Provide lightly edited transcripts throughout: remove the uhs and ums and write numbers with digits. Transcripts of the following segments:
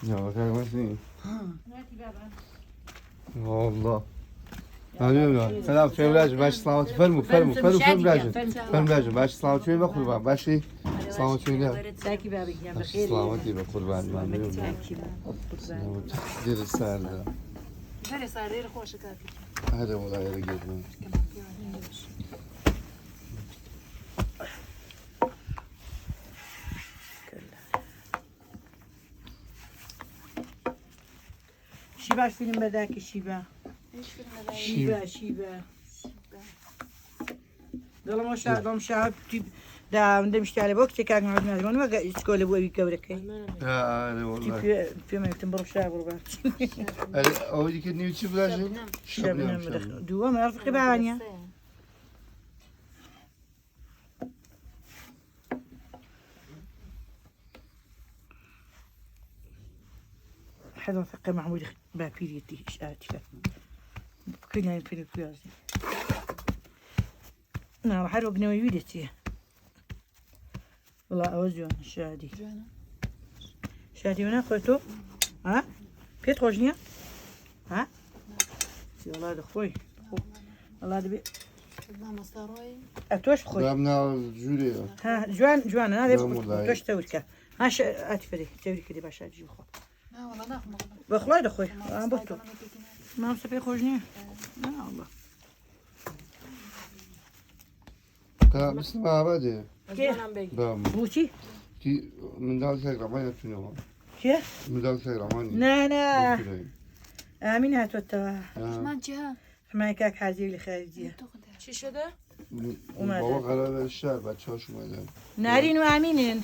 یا کاک مەسین. والله. ممنون. سلام فێولاج باش سلامتی فەرموو فەرموو فەرموو فەرموو براژن فەرموو براژن باش سلامتی بە قوربان باشی سلامتی نه تاکی بابی گیان بەخێری سلامتی بە قوربان ممنون. تاکی قوربان. دێرە ساردە بەرێ ساردێرە خۆشە کاکی. هەرە وڵا ئێرە گەرمە. شیباش فیلم بەداکی شیبا. شیبا شیبا. دڵم دڵم شاهد دا دەمشتارە بۆ کچێک کاک محمد نازمان وەک چکۆ لە بۆ ئەوی گەورەکەی. ئارە وڵا. پێم وتم بڕۆ شا بڕۆ با. ئەرێ ئەوە دیکە نیو چی براژن؟ شەبنەم دووەم ڕفقی باوانیە. حەزم فقه محمود باپیریەتی ئاتیفە بکەین پێ پیازی نا هەر وەک نەوەی وی دەچێ وڵا ئەوە جوان شادی شادی وە ناخۆی تۆ ها پێت خۆش نییە ها وڵا دەخۆی وڵا دەبێ ئەتۆش بخۆی بام ناو ژوورێ. ها جوان جوانە نادێ بام وڵای. تۆش تەورکە ها ئاتیفەری تەوری کردی باشە جی بخۆ بەخڵای دەخۆی ئا بۆ تۆ مامۆستا پێ خۆش نییە نا والله. تا بسم ئابادێ. کێ؟ بام. بۆچی کی منداڵ کاک ڕەحمان هاتوونەوە. کێ منداڵ کاک ڕەحمانی. نا نا ئامین هاتووەتەوە من چیها؟ حمای کاک حاجی لە خارجیە چی شده؟ اومده. بابا قرار شهر بچه هاش اومدن. نارین و ئامینن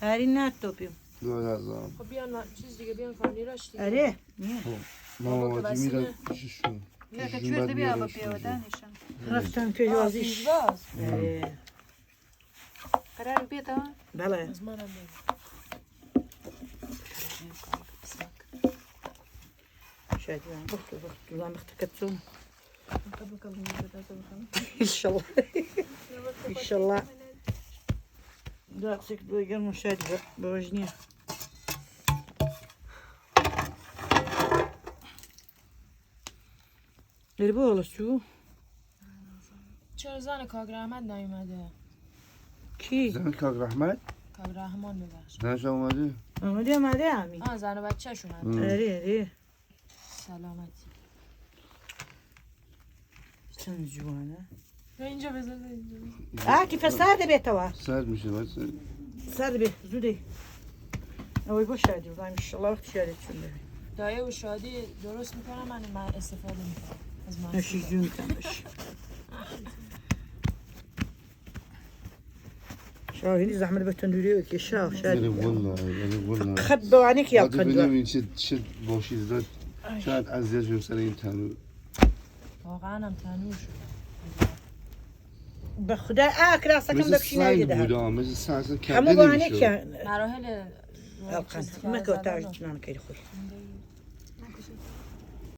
نارین ناتۆ پێم نه نازم. خب بیان چیز دیگه بیان کارنیراش دیگه. ئەرێ نییە ماما میرن پیششون. کاکە کوێر دەبێ ئاوە پێوە دانیشە. ڕفتان پێشوازیش باز. ئەرێ قەرار بێتەوە؟ بەڵێ از منم بگو. شادی بەخت و بەخت وڵام بەختەکەت چۆن ئینشەڵڵا ئینشەڵڵا دوا قسەی کردووە گەرم و شادی بەوەش نییە لێرە بۆ هەڵە چوو چرا زن کاک رحمت نیومده؟ کی زن کاک رحمت؟ کاک رحمان ببخش. زنش اومده؟ ئامادە ئامادە ئامی آه زن و بچه‌ش اومده. ئەرێ ئەرێ سلامتی. چەند جوانە اینجا بذار اینجا. ئاکی فەسار دەبێتەوە سرد میشه باید سار دەبێت زوو دەی ئەوەی بۆ شادی وڵام ئینشەڵڵا وەختی شادی چون دەبێ دایه و شادی درست میکنم من من استفاده میکنم از نوشی محصول. جونتان باش شاهینی زەحمەت بە تەندوریەوە کێشا و شادی یعنی والله یعنی والله خەت بەوانێک باید یاقەندووە ببینیم چه چه باشی زاد چقدر اذیت شدیم سر این تنور واقعا هم تنور شد. بە خدا ئا کراسەکەم مثل بە پشیناوی سنگ دەدات بود آه، مثل سنگ اصلا هەموو کنده نمیشد بەوانێکیان مراحل هەڵقەن مەکەوە تاژ نانەکەی خۆی زندگی.